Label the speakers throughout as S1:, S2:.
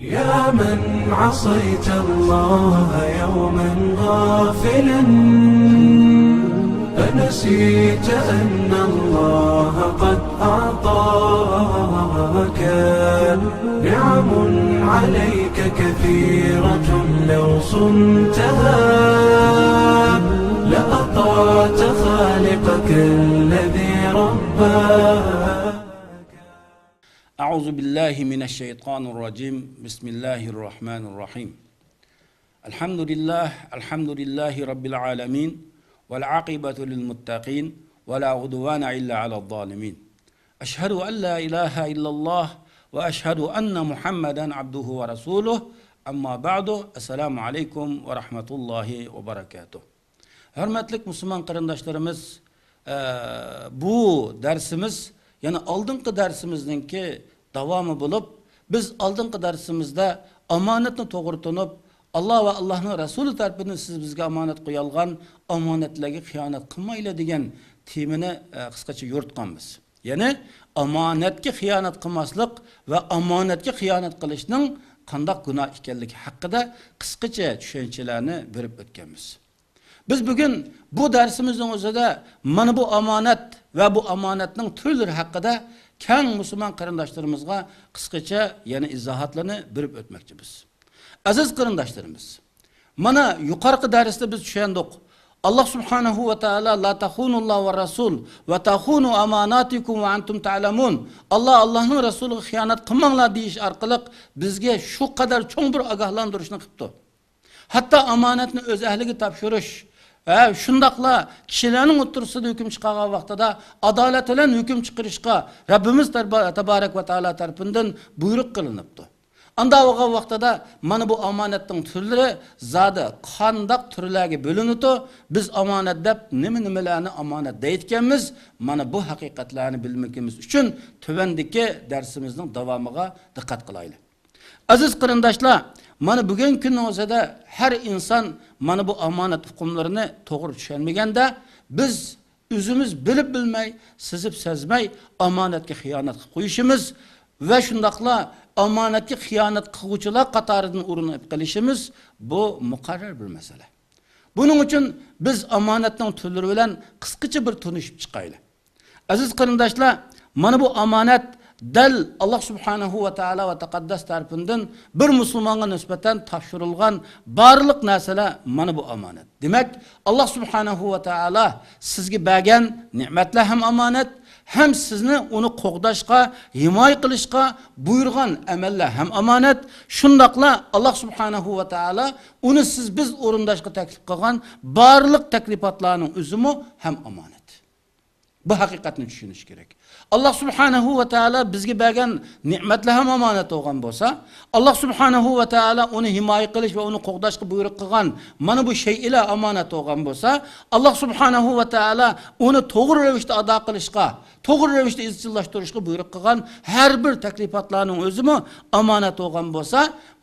S1: يا من عصيت الله يوما غافلا أنسيت أن الله قد أعطاك نعم عليك كثيرة لو صنتها لأطعت خالقك الذي رباك.
S2: أعوذ بالله من الشيطان الرجيم. بسم الله الرحمن الرحيم. الحمد لله، الحمد لله رب العالمين، والعاقبة للمتقين، ولا عدوان إلا على الظالمين. أشهد أن لا إله إلا الله وأشهد أن محمدا عبده ورسوله. أما بعد، السلام عليكم ورحمة الله وبركاته. Hürmetlik Müslüman qarindoshlarimiz, bu dersimiz, yani aldınkı dersimizdeki davamı bulup, biz aldınkı dersimizde amanetini to'g'ri Allah ve Allah'ın Resulü tarafından siz bizga amanet qo'yalgan amanetlarga xiyonet qilmayli degan temini qisqacha yo'ritganmiz. Ya'ni amanetga xiyonet qilmaslik va amanetga xiyonet qilishning qandoq gunoh ekanligi haqida qisqacha tushunchalarni berib o'tganmiz. Biz bugün bu dersimizin o'zida mana bu amanet va bu amanetning turlari haqida keng musulmon qarindoshlarimizga qisqacha yana izohatlarni berib o'tmoqchimiz. Aziz qarindoshlarimiz, mana yuqorqi darsda biz tushundik. Allah subhanahu va taolo la taxunulloh va rasul va taxunu amanatikum va antum ta'lamun. Allah Allohning rasuliga xiyonat qilmanglar deyish orqali bizga shu qadar cho'ng bir ogohlantirishni qilibdi. Hatto amanatni o'z ahliga topshirish, shundoqla kishilarning o'ttirisida hukm chiqargan vaqtida adolat bilan hukm chiqarishga Rabbimiz tabarak va taolo tarafidan buyruq qilinibdi. Anda bo'lgan vaqtida mana bu omonatning turlari zodi qandoq turlarga bo'linadi, biz omonat deb nima-nimalarni omonat deyotganmiz, mana bu haqiqatlarni bilmagimiz uchun tuvandagi darsimizning davomiga diqqat qilaylik. Aziz qarindoshlar, mana bugungi kunning o'zida har inson mana bu omonat hukmlarini to'g'ri tushunmaganda biz o'zimiz bilib bilmay, sezib sezmay omonatga xiyonat qilib qo'yishimiz va shundoqla omonatga xiyonat qiluvchilar qatoridan o'rin olib qilishimiz bu muqarrar bir masala. Buning uchun biz omonatning turlari bilan qisqacha bir tunishib chiqaylik. Aziz qarindoshlar, mana bu omonat dal Alloh subhanahu va taolo va taqaddas tarafidan bir musulmonga nisbatan topshirilgan barliq narsalar mana bu omonat. Demak, Alloh subhanahu va taolo sizga bergan ne'matlar ham omonat, ham sizni uni qo'g'dashga, himoya qilishga buyurgan amallar ham omonat. Shundoqla Alloh subhanahu va taolo uni siz biz o'rindashga taklif qilgan barliq taklifotlarning o'zimi ham omonat. Bu haqiqatni tushunish kerak. Alloh subhanahu va taolo bizga bergan ne'matlar ham omonat bo'lgan bo'lsa, Alloh subhanahu va taolo uni himoya qilish va uni qo'g'dashga buyruq qilgan mana bu shaylar omonat bo'lgan bo'lsa, Alloh subhanahu va taolo uni to'g'ri ravishda ado qilishga, to'g'ri ravishda izchillashtirishga buyruq qilgan har bir taklifotlarning o'zimi omonat bo'lgan bo'lsa,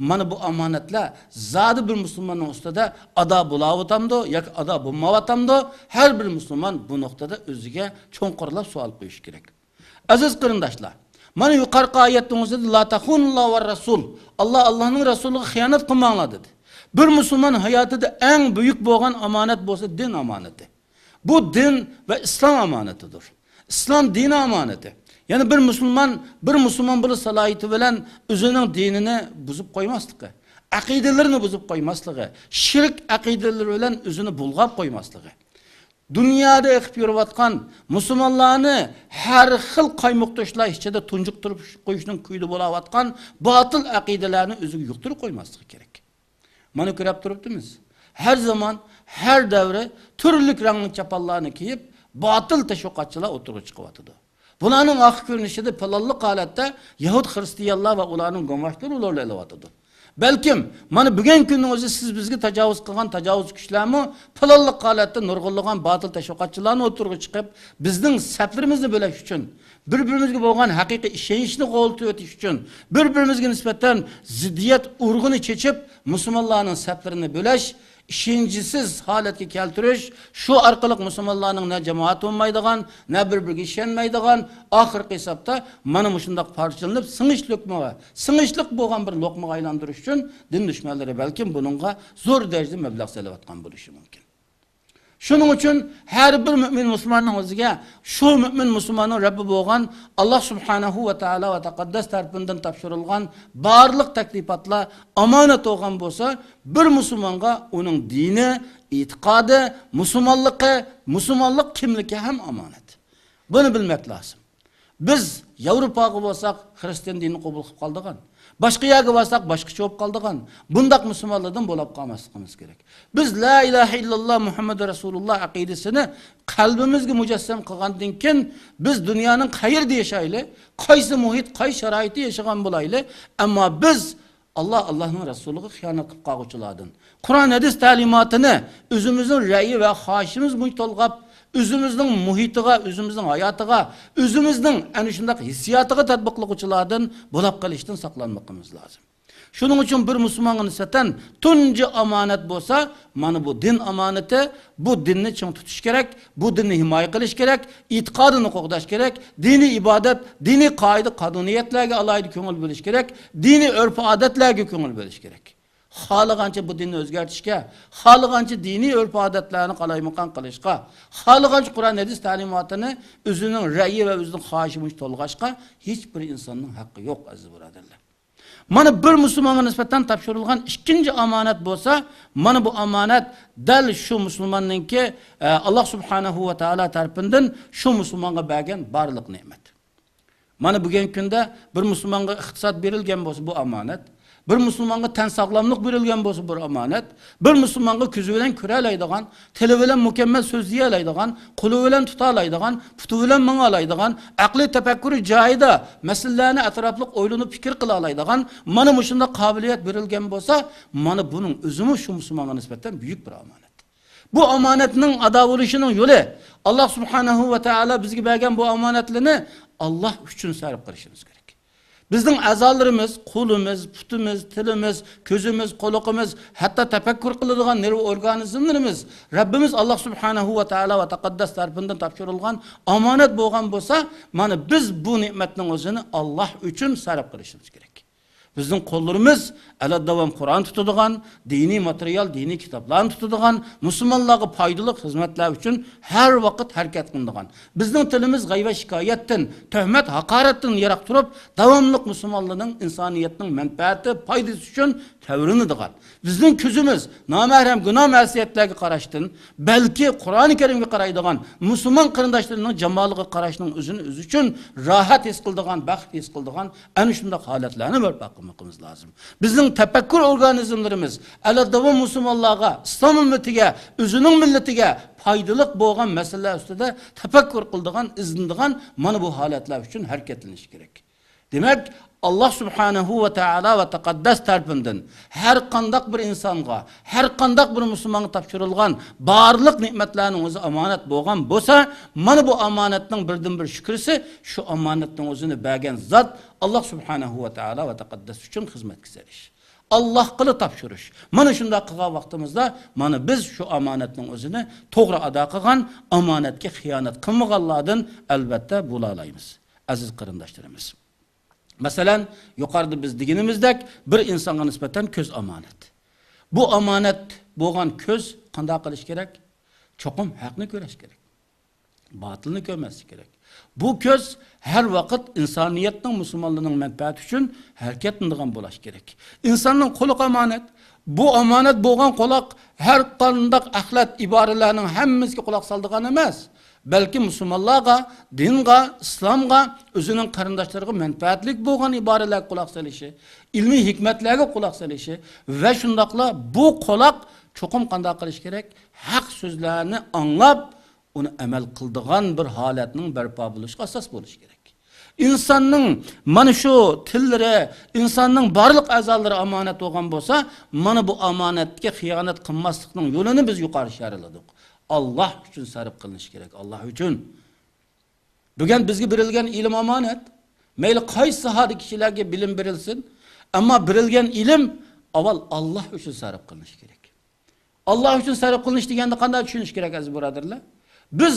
S2: mana bu omonatlar zodi bir musulmonning ustida ado bo'layotamdi yoki ado bo'lmayotamdi, har bir musulmon bu nuqtada o'ziga cho'nqirlab savol qo'yish kerak. Aziz qarindoshlar, mana yuqorqi oyatning o'zida la taxunulloh va rasul, Alloh Allohning rasuliga xiyonat qilmanglar dedi. Bir musulmon hayotida eng buyuk bo'lgan omonat bo'lsa din omonati. Bu din va islom omonatidir. İslam dini omonati. Ya'ni bir musulmon bo'lish salohiyati bilan o'zining dinini buzib qo'ymasligi, aqidalarini buzib qo'ymasligi, shirk aqidalari bilan o'zini bulg'ab qo'ymasligi. Dunyoda eqib yurayotgan musulmonlarni har xil qaymoqtoshlar ichida tunjuqtirib qo'yishning kuyida bo'layotgan botil aqidalarni o'ziga yuqtirib qo'ymasligi kerak. Mana ko'rib turibmiz. Har zamon, har davra turli rangli chaponlarni kiyib botil tashviqotchilar o'tirib chiqyotidi. Bularning oxir ko'rinishida palonliq holatda yahud xristianlar va ularning g'omashlari ularni elyotidi. Balkim mana bugungi kunning o'zi siz bizga tajovuz qilgan tajovuz kuchlarmi palonliq holatda nurg'unlagan botil tashviqotchilarni o'tirib chiqib bizning saflarimizni bo'lash uchun, bir-birimizga bo'lgan haqiqiy ishonchni qo'lga o'tish uchun, bir-birimizga nisbatan ziddiyat urg'ini chechib musulmonlarning saflarini bo'lash İşencisiz holatga keltirish, shu orqali musulmonlarning na jamoat bo'lmaydigan, na bir-biriga ishonmaydigan, oxirgi hisobda mana shundoq parchalanib singishliq bo'lgan bir loqmaga aylantirish uchun din dushmanlari balkim buningga zo'r darajada mablag' salayotgan bo'lishi mumkin. Shuning uchun har bir mümin musulmonning o'ziga shu mümin musulmonning Rabbi bo'lgan Alloh subhanahu va taolo va taqaddas tarafidan topshirilgan barliq taklifatlar omonat bo'lgan bo'lsa, bir musulmonga uning dini, e'tiqodi, musulmonligi, musulmonlik kimligi ham omonat. Buni bilmak lozim. Biz Yevropaga bo'lsak, xristian dinini qabul qilib qoldigan, boshqa yerga borsak boshqacha bo'lib qoldigan, bundaq musulmonlardan bo'lib qolmasligimiz kerak. Biz la ilaha illalloh Muhammadur Rasululloh aqidasini qalbimizga mujassam qilgandan keyin biz dunyoning qayerda yashayli, qaysi muhit, qaysi sharoitda yashagan bo'layli, ammo biz Allah Allah'ın Resulü'ge xiyonat qilib qolguvchilardan, Qur'on hadis ta'limotini o'zimizning ra'yi va xohishimiz bo'yicha to'lg'ab, o'zimizning muhitiga, o'zimizning hayotiga, o'zimizning ana shundoq hissiyotiga tatbiqlaguvchilardan bo'lib qolishdan saqlanmoqimiz lozim. Shuning uchun bir musulmonga nisbatan tunji omonat bo'lsa, mana bu din omonati, bu dinni ching tutish kerak, bu dinni himoya qilish kerak, e'tiqodini qo'g'dash kerak, diniy ibodat, diniy qoida qonuniyatlarga alohida ko'ngil bo'lish kerak, diniy urf-odatlarga ko'ngil bo'lish kerak. Xohlagancha bu dinni o'zgartishga, xohlagancha diniy urf-odatlarni qalaymaqon qilishga, xohlagancha Qur'on hadis ta'limotini o'zining ra'yi va o'zining xohishi bo'yicha to'lg'ashga hech bir insonning haqqi yo'q, aziz birodarlar. Mana bir musulmonga nisbatan topshirilgan ikkinchi omonat bo'lsa, mana bu omonat dal shu musulmonninki Alloh subhanahu va taolo tarafidan shu musulmonga bergan barliq ne'mat. Mana bugungi kunda bir musulmonga iqtisod berilgan bo'lsa, bu omonat. Bir musulmonga tan sog'lomlik berilgan bo'lsa, bir omonat. Bir musulmonga ko'zi bilan ko'ra oladigan, tili bilan mukammal so'zlay oladigan, qo'li bilan tuta oladigan, puti bilan minga oladigan, aqliy tafakkuri joyida masalalarni atrofliq o'ylanib fikr qila oladigan, mana shunday qobiliyat berilgan bo'lsa, mana buning o'zimi shu musulmonga nisbatan buyuk bir omonat. Bu omonatning ado bo'lishining yo'li Alloh subhanahu va taolo bizga bergan bu omonatlarni Alloh uchun sarf qilishimiz kerak. Bizning a'zolarimiz, qo'limiz, putimiz, tilimiz, ko'zimiz, quloqimiz, hatto tafakkur qiladigan nerv organizmlarimiz Rabbimiz Alloh subhanahu va taolo va taqaddas tarafidan topshirilgan omonat bo'lgan bo'lsa, mana biz bu ne'matning o'zini Alloh uchun sarf qilishimiz kerak. Bizning qo'llarimiz ala davom Qur'on tutadigan, diniy material, diniy kitoblarni tutadigan, musulmonlarga foydali xizmatlar uchun har vaqt harakat qiladigan. Bizning tilimiz g'ayva shikoyatdan, tuhmat, haqoratdan yiroq turib, davomli musulmonlarning insoniyatning manfaati, foydasi uchun tavrinadigan. Bizning ko'zimiz nomahram gunoh ma'siyatlarga qarashdan, balki Qur'oni Karimga qaraydigan, musulmon qarindoshlarining jamoliga qarashning o'zini o'zi uchun rohat his qiladigan, baxt his qiladigan ana shunday holatlarni barpo qilmoqimiz lozim. Bizning tafakkur organizmlarimiz ala davom musulmonlarga, islom ummatiga, o'zining millatiga foydali bo'lgan masalalar ustida tafakkur qiladigan, izlanadigan mana bu holatlar uchun harakatlanish kerak. Demak, Alloh subhanahu va taolo va taqaddas tarafidan har qanday bir insonga, har qanday bir musulmonga topshirilgan barliq ne'matlarning o'zi omonat bo'lgan bo'lsa, mana bu omonatning birdan bir shukrisi shu omonatning o'zini bergan zot Alloh subhanahu va taolo va taqaddas uchun xizmatga salish. Alloh qilib topshirish. Mana shunday qilgan vaqtimizda mana biz shu omonatning o'zini to'g'ri ado qilgan, omonatga xiyonat qilmaganlardan albatta bo'la olamiz, aziz qarindoshlarimiz. Masalan, yuqorida biz deganimizdek bir insonga nisbatan ko'z omonat. Bu omonat bo'lgan ko'z qanday qilish kerak? Cho'qim haqni ko'rish kerak. Botilni ko'rmaslik kerak. Bu ko'z har vaqt insoniyatning, musulmonlarning manfaati uchun harakat qiladigan bo'lish kerak. Insonning quloq omonat. Bu omonat bo'lgan quloq har qanday axlat iboralarning hammasiga quloq soladigan emas. Balki musulmonlarga, dinga, islomga, o'zining qarindoshlariga manfaatli bo'lgan iboralarga quloq solishi, ilmiy hikmatlarga quloq solishi va shundoqla bu quloq cho'qim qanday qilish kerak? Haq so'zlarni anglab, uni amal qildigan bir holatning barpo bo'lishiga asos bo'lishi kerak. İnsanning mana shu tillari, insonning barliq a'zolari omonat bo'lgan bo'lsa, mana bu omonatga xiyonat qilmaslikning yo'lini biz yuqori sharhladik. Alloh uchun sarf qilinishi kerak, Alloh uchun. Bugun bizga berilgan ilm omonat. Mayli qaysi sohada kishilarga bilim berilsin, ammo berilgan ilm avval Alloh uchun sarf qilinishi kerak. Alloh uchun sarf qilinish deganda qanday tushunish kerak aziz birodarlar? Biz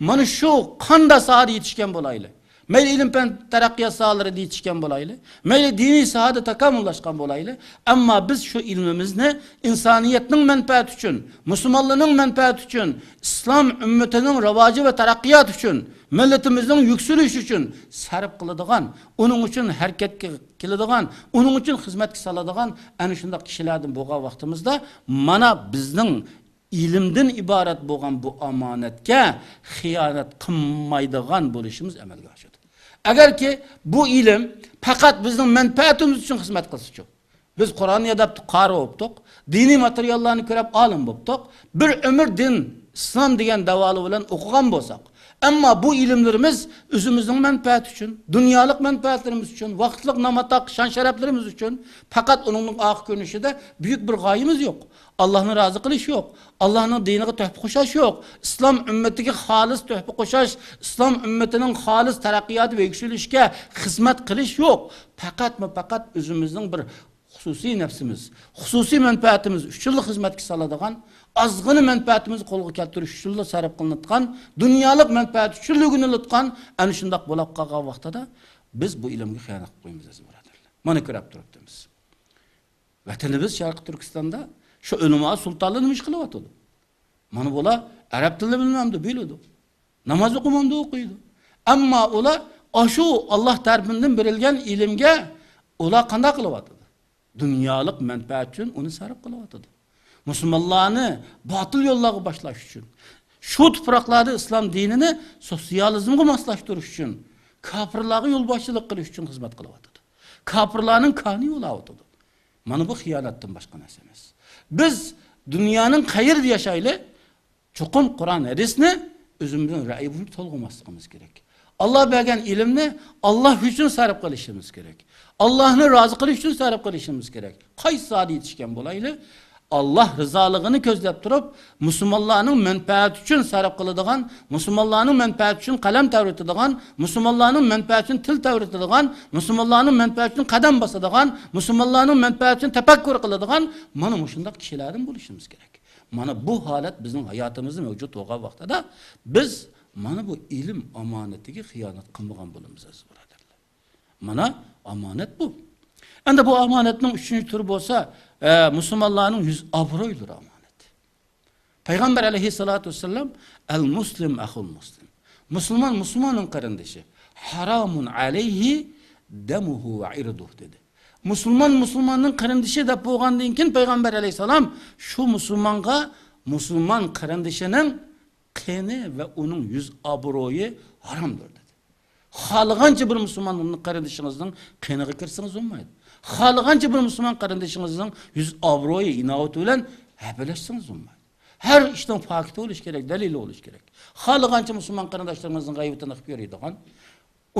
S2: mana shu qanday sohada yetishgan bo'laylik. Mayli ilm fan taraqqiyot sohalarida yetishgan bo'laylik, mayli diniy sohada takomillashgan bo'laylik, ammo biz shu ilmimizni insoniyatning manfaati uchun, musulmonlarning manfaati uchun, islom ummatining rivoji va taraqqiyoti uchun, millatimizning yuksalishi uchun sarf qiladigan, uning uchun harakatga keladigan, uning uchun xizmatga soladigan ana shunday kishilardan bo'lgan vaqtimizda mana bizning ilmdan iborat bo'lgan bu omonatga xiyonat qilmaydigan bo'lishimiz amalga oshadi. Agarki bu ilm faqat bizning manfaatimiz uchun xizmat qilsa-chu, biz Qur'onni yodab qori bo'libdik, diniy materiallarni ko'rib olim bo'libdik, bir umr din, islom degan davoli bilan o'qigan bo'lsak, ammo bu ilmlarimiz o'zimizning manfaati uchun, dunyolik manfaatlarimiz uchun, vaqtliq namataq, shon sharaflarimiz uchun faqat uning oq ko'rinishida buyuk bir g'oyamiz yo'q. Allohni rozi qilish yo'q. Allohning diniga tuhfa qo'shash yo'q. Islom ummatiga xolis tuhfa qo'shash, islom ummatining xolis taraqqiyoti va yuksalishiga xizmat qilish yo'q. Faqat o'zimizning bir xususiy nafsimiz, xususiy manfaatimiz uchun xizmatga soladigan, ozg'ina manfaatimizni qo'lga keltirish uchun sarf qilinadigan, dunyolik manfaat uchun o'rganilayotgan ana shundoq bo'lib qolgan vaqtida biz bu ilmga xiyonat qilib qo'yamiz aziz birodarlar. Mana ko'rib turibmiz. Vatanimiz Sharq Turkistonda shu ulamo sultonlar nima ish qilyotdi? Mana bular arab tilini bilmamdi, biladi. Namoz o'qimamdi, o'qiydi. Ammo ular shu Alloh tarafidan berilgan ilmga ular qanday qilyotdi? Dunyolik manfaat uchun uni sarf qilyotdi. Musulmonlarni botil yo'llarga boshlash uchun, shu tuproqlarda islom dinini sotsializmga moslashtirish uchun, kofirlarga yo'lboshchilik qilish uchun xizmat qilyotdi. Kofirlarning qoni yo'layotdi. Mana bu xiyonatdan boshqa narsa emas. Biz dunyoning qayerda yashaylik, cho'qim Qur'on hadisni o'zimizning ra'yi bilan to'lg'amasligimiz kerak. Alloh bergan ilmni Alloh uchun sarf qilishimiz kerak. Allohni rozi qilish uchun sarf qilishimiz kerak. Qaysi sohada yetishgan bo'laylik, Alloh rizoligini ko'zlab turib, musulmonlarning manfaati uchun sarf qiladigan, musulmonlarning manfaati uchun qalam tavritadigan, musulmonlarning manfaati uchun til tavritadigan, musulmonlarning manfaati uchun qadam bosadigan, musulmonlarning manfaati uchun tafakkur qiladigan mana shunday kishilardan bo'lishimiz kerak. Mana bu holat bizning hayotimizda mavjud bo'lgan vaqtida biz mana bu ilm omonatiga xiyonat qilmagan bo'lamiz aziz birodarlar. Mana omonat bu. Endi bu omonatning 3-turi bo'lsa, musulmonlarning yuz obro'ylari omonat. Payg'ambar alayhissalatu vassalam al muslim axul muslim. Musulmon musulmonning qarindishi. Haromun alayhi damuhu va irduhu dedi. Musulmon musulmonning qarindishi deb bo'lgandan keyin payg'ambar alayhissalom shu musulmonga musulmon qarindishining qini va uning yuz obro'yi haromdir dedi. Xohlagancha bir musulmonning qarindishingizning qiniga kirsangiz bo'lmaydi. Xohlagancha bir musulmon qarindishingizning yuz obro'yi inovati bilan habalashsangiz bo'lmaydi. Har ishning fakti bo'lishi kerak, dalili bo'lishi kerak. Xohlagancha musulmon qarindoshlaringizning g'aybatini qilib yuradigan,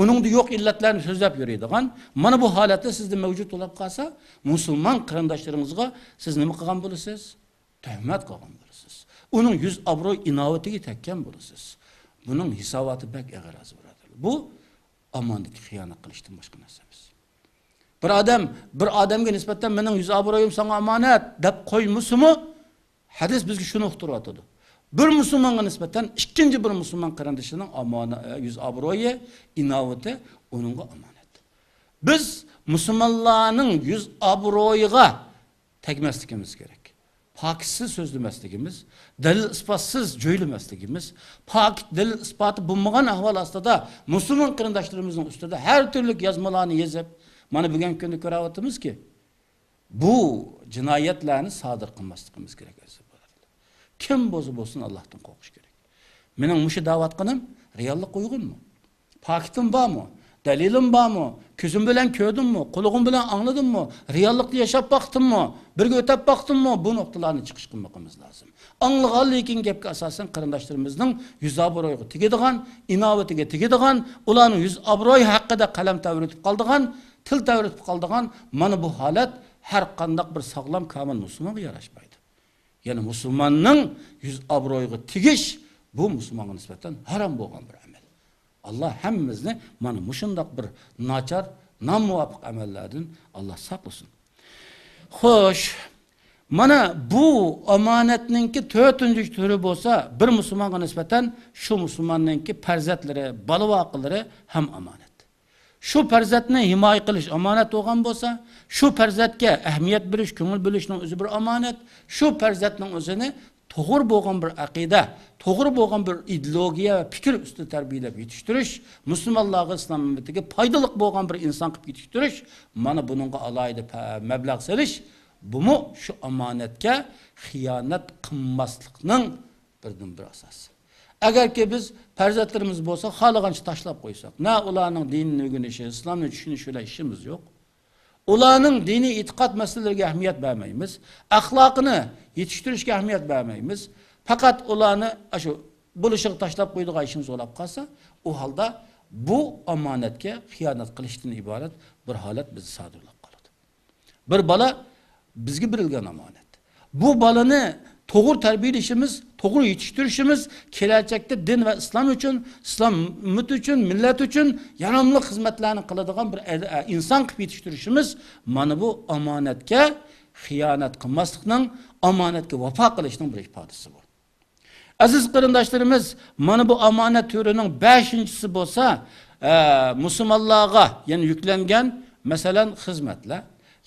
S2: uningda yo'q illatlarni so'zlab yuradigan, mana bu holatda sizda mavjud bo'lib qolsa, musulmon qarindoshlaringizga siz nima qilgan bo'lasiz? Tuhmat qilgan bo'lasiz. Uning yuz obro'y inovatiga tekkan bo'lasiz. Buning hisoboti bak og'ir aziz birodarlar. Bu omonatga xiyonat qilishdan boshqa narsa emas. Bir odam bir odamga nisbatan mening yuz obro'yim senga omonat deb qo'ymasimi, hadis bizga shuni uqtiryotdi. Bir musulmonga nisbatan ikkinchi bir musulmon qarindishining yuz obro'yi, inovati uningga omonat. Biz musulmonlarning yuz obro'yiga tegmasligimiz kerak. Pokitsiz so'zlamasligimiz, dalil isbotsiz jo'ylamasligimiz, pok dalil isboti bo'lmagan ahvol ostida musulmon qarindoshlarimizning ustida har turli yozmalarni yozib, mana bugungi kunda ko'ryapmizki, bu jinoyatlarni sodir qilmasligimiz kerak aziz birodarlar. Kim bo'lsa bo'lsin Allohdan qo'rqish kerak. Mening mushu da'vat qilim reallik uyg'unmi? Pokitim bormi? Dalilim bormi? Ko'zim bilan ko'rdimmi? Qulog'im bilan angladimmi? Reallikda yashab boqdimmi? Birga o'tab boqdimmi? Bu nuqtalarni chiqish qilmoqimiz lozim. Anglagan lekin gapga asosan qarindoshlarimizning yuz obro'yiga tegadigan, inovatiga tegadigan, ularning yuz obro'yi haqida qalam tavritib qoldigan, til tavritib qoldigan mana bu holat har qanday bir sog'lom komil musulmonga yarashmaydi. Ya'ni musulmonning yuz obro'yiga tegish bu musulmonga nisbatan harom bo'lgan bir amal. Alloh hammamizni mana mushundoq bir nachar, nomuvofiq amallardan Alloh saqlasin. Xo'sh, Mana bu omonatninki to'rtinchi turi bo'lsa, bir musulmonga nisbatan shu musulmonninki farzandlari, bola-vaqilari ham omonat. Shu farzandni himoya qilish omonat bo'lgan bo'lsa, shu farzandga ahamiyat berish, ko'ngil bo'lishning o'zi bir omonat. Shu farzandning o'zini to'g'ri bo'lgan bir aqida, to'g'ri bo'lgan bir ideologiya va fikr ustida tarbiyalab yetishtirish, musulmonlarga islom ummatiga foydali bo'lgan bir inson qilib yetishtirish, mana buningga alohida mablag' solish, bumu shu omonatga xiyonat qilmaslikning birdan bir asosi. Agarki biz farzandlarimiz bo'lsa, xohlagancha tashlab qo'ysak, na ularning dinini o'rganishi, islomni tushunishi bilan ishimiz yo'q. Ularning diniy e'tiqod masalalariga ahamiyat bermaymiz, axloqini yetishtirishga ahamiyat bermaymiz. Faqat ularni shu bo'lishig'i tashlab qo'ydigan ishimiz bo'lib qolsa, u holda bu omonatga xiyonat qilishdan iborat bir holat bizni sodirlab qoladi. Bir bola bizga berilgan omonat. Bu bolani to'g'ri tarbiyalashimiz, to'g'ri yetishtirishimiz kelajakda din va islom uchun, islom ummati uchun, millat uchun yaramli xizmatlarni qiladigan bir inson qilib yetishtirishimiz, mana bu omonatga xiyonat qilmaslikning, omonatga vafo qilishning bir ifodasi bu. Aziz qarindoshlarimiz, mana bu omonat turining 5-inchisi bo'lsa, musulmonlarga ya'ni yuklangan masalan xizmatlar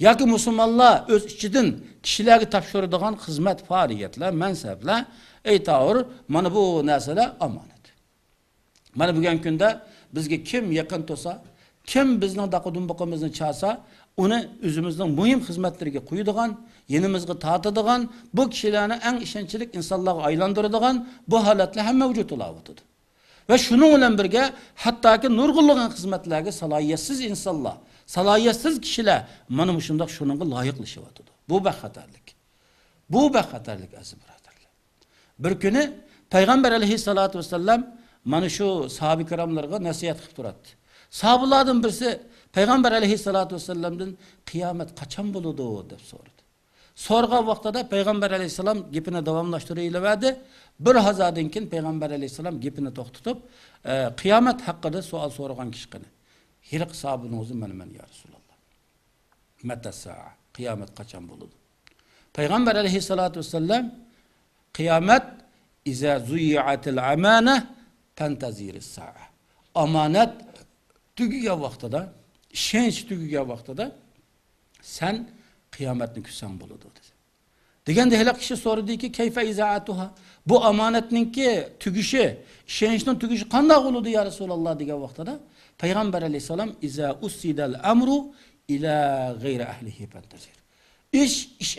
S2: yoki musulmonlar o'z ichidan kishilarga topshiradigan xizmat faoliyatlar, mansablar, aytavur, mana bu narsalar omonat. Mana bugungi kunda bizga kim yaqin tursa, kim bizning daqudumbuqimizni chalsa, uni o'zimizning muhim xizmatlariga qo'yadigan, yenimizga tortadigan, bu kishilarni eng ishonchli insonlarga aylantiradigan bu holatlar ham mavjud bo'lyapti. Va shuning bilan birga hattoki nurg'unlagan xizmatlarga salohiyatsiz insonlar, salohiyatsiz kishilar mana shundoq shuningga loyiqlashyapti. Bu baxatarlik. Bu baxatarlik aziz birodarlar. Bir kuni Payg'ambar alayhissalatu vassallam mana shu sahoba ikromlarga nasihat qilib turadi. Sahobalardan birisi Payg'ambar alayhissalatu vassallamdan qiyomat qachon bo'ladi deb so'radi. So'rgan vaqtida Payg'ambar alayhissalom gapini davomlashtirib. Bir hazodan keyin Payg'ambar alayhissalom gapini to'xtatib, qiyomat haqida savol so'ragan kishi qani? Hiriq sahobaning o'zi mana ya Rasululloh. Mata saa? Qiyomat qachon bo'ladi? Payg'ambar alayhissalatu vassallam qiyomat iza zuyiatil amana fantaziris saa. Omonat tugagan vaqtida, ishonch tugagan vaqtida sen qiyomatni kutsang bo'ladi dedi. Deganda hali kishi so'radiki, kayfa izaatuha? Bu omonatninki tugishi, ishonchning tugishi qanday bo'ladi ya Rasululloh degan vaqtida Payg'ambar alayhisalom iza usidal amru ila g'ayri ahlihi fantazir. İş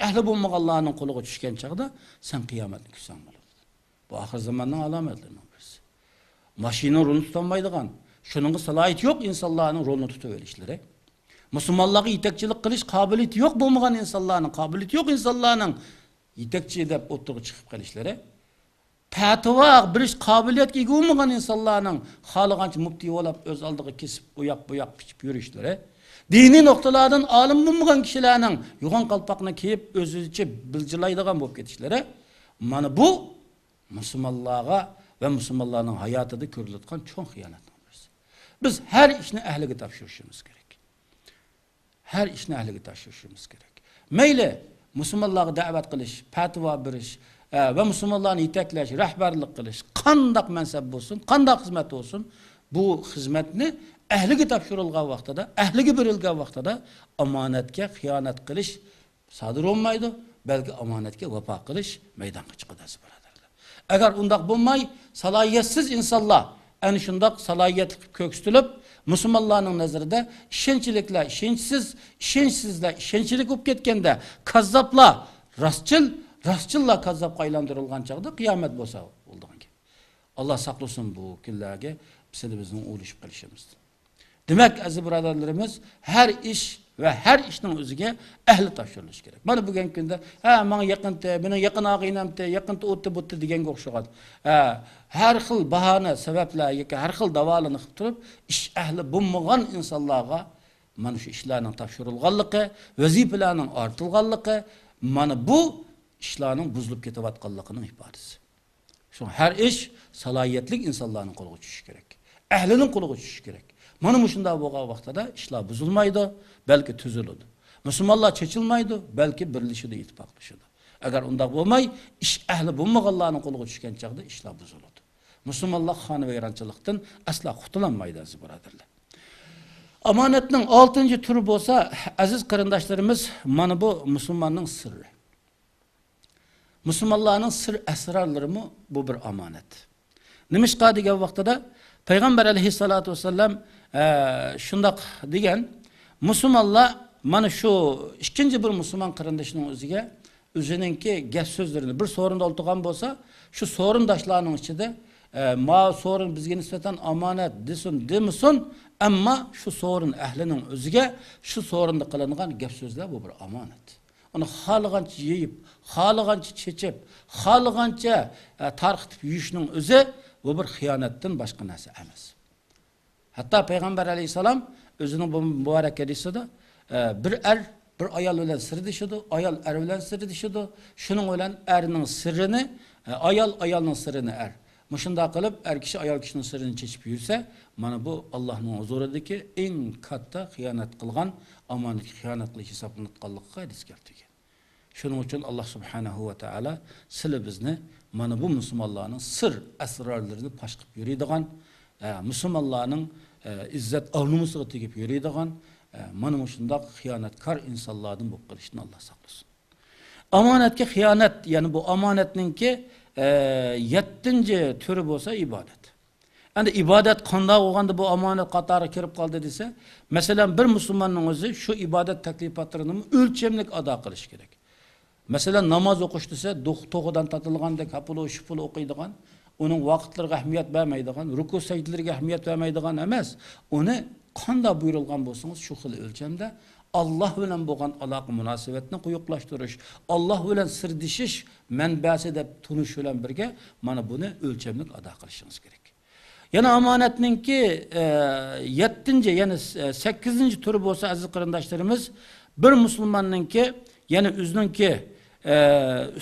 S2: ahli bo'lmaganlarning qo'liga tushgan chaqda sen qiyomatni kutsang bo'ladi. Bu oxir zamonning alomatlaridan birisi. Mashina rolini tutolmaydigan, shuningga salohiyati yo'q insonlarning rolini tutib olishlari, musulmonlarga yetakchilik qilish qobiliyati yo'q bo'lmagan insonlarning, qobiliyati yo'q insonlarning yetakchi deb o'tirib chiqib qolishlari, fatvo berish qobiliyatiga ega bo'lmagan insonlarning xohlagancha muftiy bo'lib o'z oldiga kesib u yoq bu yoq pichib yurishlari, diniy nuqtalardan olim bo'lmagan kishilarning yo'g'on qalpoqni kiyib o'zicha biljilaydigan bo'lib ketishlari, mana bu musulmonlarga va musulmonlarning hayotida ko'rilayotgan cho'ng xiyonatning birisi. Biz har ishni ahliga topshirishimiz kerak. Har ishni ahliga topshirishimiz kerak. Mayli musulmonlarga da'vat qilish, fatvo berish va musulmonlarni yetaklash, rahbarlik qilish, qandoq mansab bo'lsin, qandoq xizmat bo'lsin, bu xizmatni ahliga topshirilgan vaqtida, ahliga berilgan vaqtida omonatga xiyonat qilish sodir bo'lmaydi, balki omonatga vafo qilish maydonga chiqadi aziz birodarlar. Agar undoq bo'lmay, salohiyatsiz insonlar ana shundoq salohiyatli qilib ko'ksitilib, musulmonlarning nazarida ishonchliklar ishonchsiz, ishonchsizlar ishonchlik bo'lib ketganda, kazzoblar rostchil, rostchillar kazzobga aylantirilgan chaqda qiyomat bo'lsa bo'ldigan gap. Alloh saqlasin bu kunlarga bizning o'lishib qolishimiz. Demak, aziz birodarlarimiz, har ish va har ishning o'ziga ahli topshirilishi kerak. Mana bugungi kunda, ha, menga yaqinti, meni yaqin og'aynamti, yaqinti o'tdi bo'tdi deganga o'xshagan. Ha, har xil bahona, sabablar yoki har xil davolarni qilib turib, ish ahli bo'lmagan insonlarga mana shu ishlarning topshirilganligi, vazifalarning ortilganligi, mana bu ishlarning buzilib ketayotganligining ifodasi. Shu har ish salohiyatli insonlarning qo'liga tushishi kerak. Ahlining qo'liga tushishi kerak. Mana shunday bo'lgan vaqtida ishlar buzilmaydi, balki tuziladi. Musulmonlar chechilmaydi, balki birlashadi, ittifoqlashadi. Agar undaq bo'lmay, ish ahli bo'lmaganlarning qo'liga tushgan chaqda ishlar buziladi. Musulmonlar xonavayronchilikdan aslo qutulolmaydi aziz birodarlar. Omonatning 6-turi bo'lsa, aziz qarindoshlarimiz, mana bu musulmonning sirri. Musulmonlarning sir asrorlarimi bu bir omonat. Nimishqa degan vaqtida Payg'ambar alayhissalatu vassalam shundoq degan, musulmonlar mana shu ikkinchi bir musulmon qarindoshining o'ziga o'zininki gap so'zlarini bir so'rinda o'ltirgan bo'lsa, shu so'rindoshlarning ichida ma so'rin bizga nisbatan omonat desin demasin, ammo shu so'rin ahlining o'ziga shu so'rinda qilingan gap so'zlar bu bir omonat. Uni xohlagancha yeyib, xohlagancha chechib, xohlagancha tarqitib yeyishning o'zi bu bir xiyonatdan boshqa narsa emas. Hatto Payg'ambar alayhissalom o'zining bu muborak hadisida bir er bir ayol bilan sirdishidi, ayol er bilan sirdishidi. Shuning bilan erning sirrini, ayol ayolning sirrini er. Mushunda qilib er kishi ayol kishining sirrini chechib yursa, mana bu Allohning huzuridagi eng katta xiyonat qilgan, omonatga xiyonat qilish hisoblanadiganligiga hadis keltirgan. Shuning uchun Alloh subhanahu va taolo sizlar bizni mana bu musulmonlarning sir asrorlarini fosh qilib yuradigan, musulmonlarning izzat obro'siga tegib yuradigan, mana shundoq xiyonatkor insonlardan bo'lib qolishni Alloh saqlasin. Omonatga xiyonat, ya'ni bu omonatninki 7-turi bo'lsa ibodat. Endi ibodat qanday bo'lganda bu omonat qatoriga kirib qoldi desa, masalan bir musulmonning o'zi shu ibodat taklifotlarini o'lchamlik ado qilish kerak. Masalan namoz o'qish desa, to'g'idan totilgandek hapulu shupulu o'qiydigan, uning vaqtlariga ahamiyat bermaydigan, ruku sajdalariga ahamiyat bermaydigan emas. Uni qanday buyurilgan bo'lsangiz shu xil o'lchamda Alloh bilan bo'lgan aloqa munosabatni quyuqlashtirish, Alloh bilan sirdishish manbasi deb tunish bilan birga mana buni o'lchamlik ado qilishingiz kerak. Yana omonatninki 7-chi, ya'ni 8-turi bo'lsa aziz qarindoshlarimiz, bir musulmonninki, ya'ni o'zininki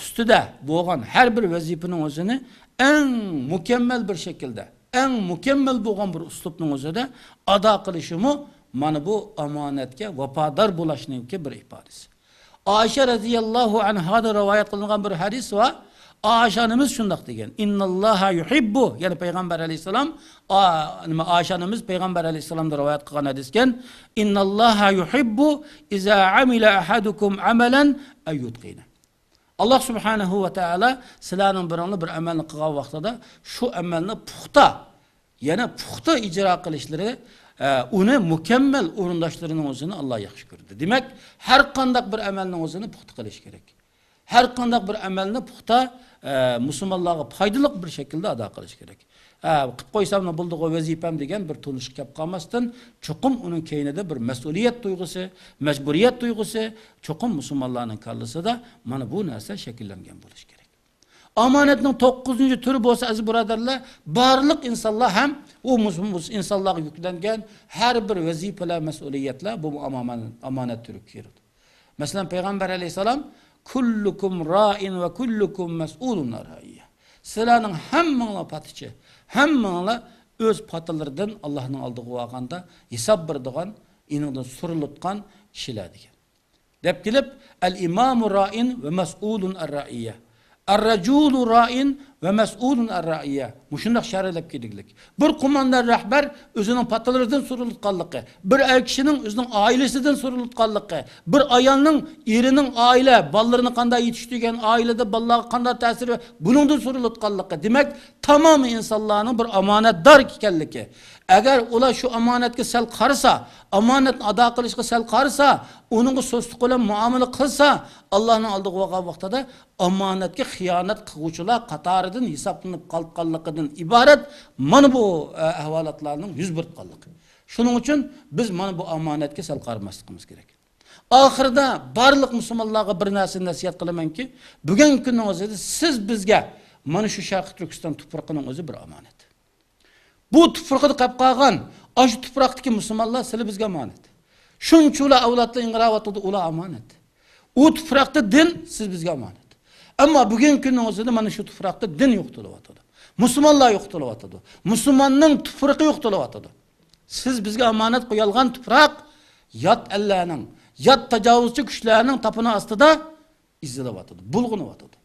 S2: ustida bo'lgan har bir vazifaning o'zini eng mukammal bir shaklda, eng mukammal bo'lgan bir uslubning o'zida ado qilishimi mana bu omonatga vafodor bo'lishninki bir ifodasi. Oysha radhiyallohu anha rivoyat qilingan bir hadis va Oysha onamiz shundoq degan: Innalloha yuhibbu, ya'ni Payg'ambar alayhissalom, nima Oysha onamiz Payg'ambar alayhissalomdan rivoyat qilgan hadiskan, Innalloha yuhibbu iza amila ahadukum amalan ayutqina. Alloh subhanahu va taolo sizlarning biringlar bir amalni qilgan vaqtida shu amalni puxta, yana puxta ijro qilishlari, uni mukammal o'rindoshlarining o'zini Alloh yaxshi ko'rdi. Demak, har qanday bir amalning o'zini puxta qilish kerak. Har qanday bir amalni puxta musulmonlarga foydali bir shaklda ado qilish kerak. Qilib qo'ysam bo'ldi vazifam degan bir tunish kelib qolmasdan, cho'qim uning keynida bir mas'uliyat tuyg'usi, majburiyat tuyg'usi cho'qim musulmonlarning kallasida mana bu narsa shakllangan bo'lishi kerak. Omonatning 9-turi bo'lsa aziz birodarlar, barliq insonlar ham u insonlarga yuklangan har bir vazifalar, mas'uliyatlar bu omonat turiga kiradi. Masalan, Payg'ambar alayhissalom kullukum ra'in va kullukum mas'ulun an ra'iyya. Sizlarning hammanglar patichi, hammanglar o'z patilaridan Allohning oldiga borganda hisob beradigan, inidan so'riladigan kishilar degan. Deb kelib, al-imamu ra'in va mas'ulun an ra'iyya. Ar-rajulu ra'in va mas'ulun an ra'iyya. Mushundaq sharhlab keldik. Bir qo'mondon rahbar o'zining patilaridan so'rilganligi, bir er kishining o'zining oilasidan so'rilganligi, bir ayolning erining oila, bolalarini qanday yetishtirgan, oilada bolalarga qanday ta'siri buningdan so'rilganligi. Demak, tamom insonlarning bir omonatdor ekanligi. Agar ular shu omonatga sal qarasa, omonatni ado qilishga sal qarasa, uningga so'zlik bilan muomala qilsa, Allohning oldiga borgan vaqtida omonatga xiyonat qiluvchilar qatoridan hisoblanib qolganligidan iborat mana bu ahvolotlarning yuz berganligi. Shuning uchun biz mana bu omonatga sal qaramasligimiz kerak. Oxirida barliq musulmonlarga bir narsani nasihat qilamanki, bugungi kunning o'zida siz bizga mana shu Sharq Turkiston tuproqining o'zi bir omonat. Bu tuproqda qolib qolgan, shu tuproqdagi musulmonlar sizlar bizga omonat. Shuncha avlodlar inqirovatida ular omonat. U tuproqda din siz bizga omonat. Ammo bugungi kunning o'zida mana shu tuproqda din yo'qotilyotdi. Musulmonlar yo'qotilyotdi. Musulmonning tuproqi yo'qotilyotdi. Siz bizga omonat qo'yilgan tuproq yot allarning, yot tajovuzchi kuchlarning tapini ostida İzzilayotidi, bulg'unyotidi.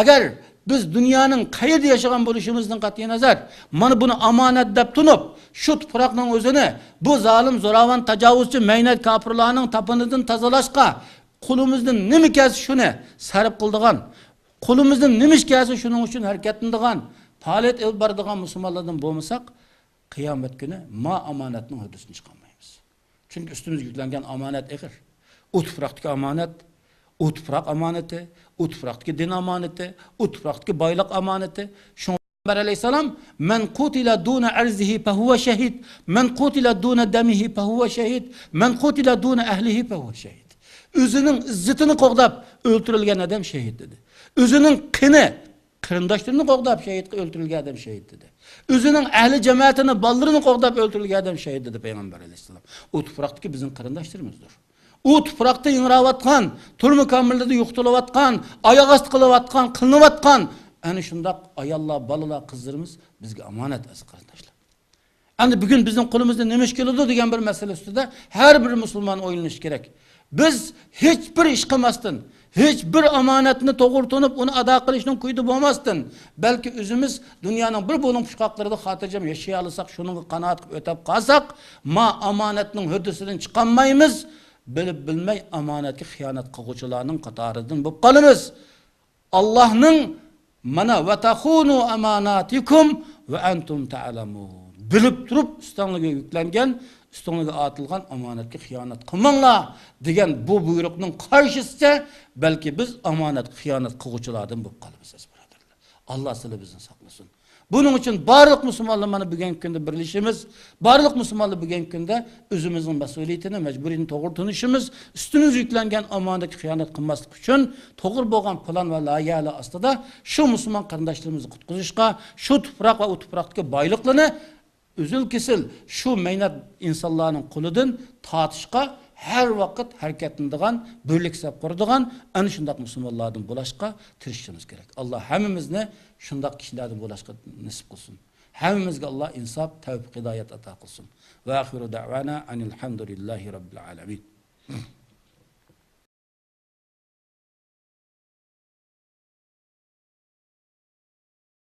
S2: Agar biz dunyoning qayerda yashagan bo'lishimizdan qat'iy nazar, mana buni omonat deb tunib, shu tuproqning o'zini bu zolim, zo'ravon, tajovuzchi, maynat kofirlarning tapinidan tozalashga qo'limizdan nima kelsa shuni sarf qildigan, qo'limizdan nima ish kelsa shuning uchun harakatlanadigan, faoliyat olib boradigan musulmonlardan bo'lmasak, qiyomat kuni ma omonatning hududini chiqolmaymiz. Chunki ustimizga yuklangan omonat ig'ir. U tuproqdagi omonat, u tuproq omonati, u tuproqdagi din omonati, u tuproqdagi boyliq omonati. Shu alayhissalom man qutila duna arzihi fa huwa shahid, man qutila duna damihi fa huwa shahid, man qutila duna ahlihi fa huwa shahid. O'zining izzatini qo'g'dab o'ltirilgan odam shahid dedi. O'zining qini, qarindoshlarini qo'g'dab shahid o'ltirilgan odam shahid dedi. O'zining ahli jamoatini, bolalarini qo'g'dab o'ltirilgan odam shahid dedi payg'ambar alayhissalom. U tuproqdagi bizning qarindoshlarimizdir. U tuproqda ingrayotgan, turma kamerlarda yo'qtilayotgan, oyoq osti qilayotgan, qilinayotgan ana shundoq ayollar, bolalar, qizlarimiz bizga omonat aziz qarindoshlar. Endi bugun bizning qo'limizda nima ish keladi degan bir masala ustida har bir musulmon o'ylanishi kerak. Biz hech bir ish qilmasdan, hech bir omonatni to'g'ri tunib, uni ado qilishning kuydi bo'lmasdan, balki o'zimiz dunyoning bir bo'lim pushqoqlarida xotirjam yashay olsak, shunga qanoat qilib o'tab qolsak, ma omonatning huddusidan chiqolmaymiz, bilib bilmay omonatga xiyonat qilguvchilarning qatoridan bo'lib qolamiz. Allohning mana va taxunu amanatikum va antum ta'lamun. Bilib turib ustingizga yuklangan, ustingizga otilgan omonatga xiyonat qilmanglar degan bu buyruqning qarshisicha balki biz omonat xiyonat qilguvchilardan bo'lib qolamiz birodarlar. Alloh sizlar bizni saqlasin. Buning uchun barliq musulmonlar mana bugungi kunda birlashimiz, barliq musulmonlar bugungi kunda o'zimizning mas'uliyatini, majburiyatini to'g'ri tunishimiz, ustimizga yuklangan omonatga xiyonat qilmaslik uchun to'g'ri bo'lgan plan va loyihalar ostida shu musulmon qarindoshlarimizni qutqizishga, shu tuproq va u tuproqdagi boyliqlarni uzil kesil shu maynat insonlarning qo'lidan tortishga har vaqt harakatlanadigan, birlik saf quradigan ana shundoq musulmonlardan bo'lishga tirishishimiz kerak. Alloh hammamizni shundoq kishilardan bo'lishga nasib qilsin. Hammamizga Alloh insof, tavfiq, hidoyat ato qilsin. Va axiru da'vana anil hamdulillahi robbil alamin.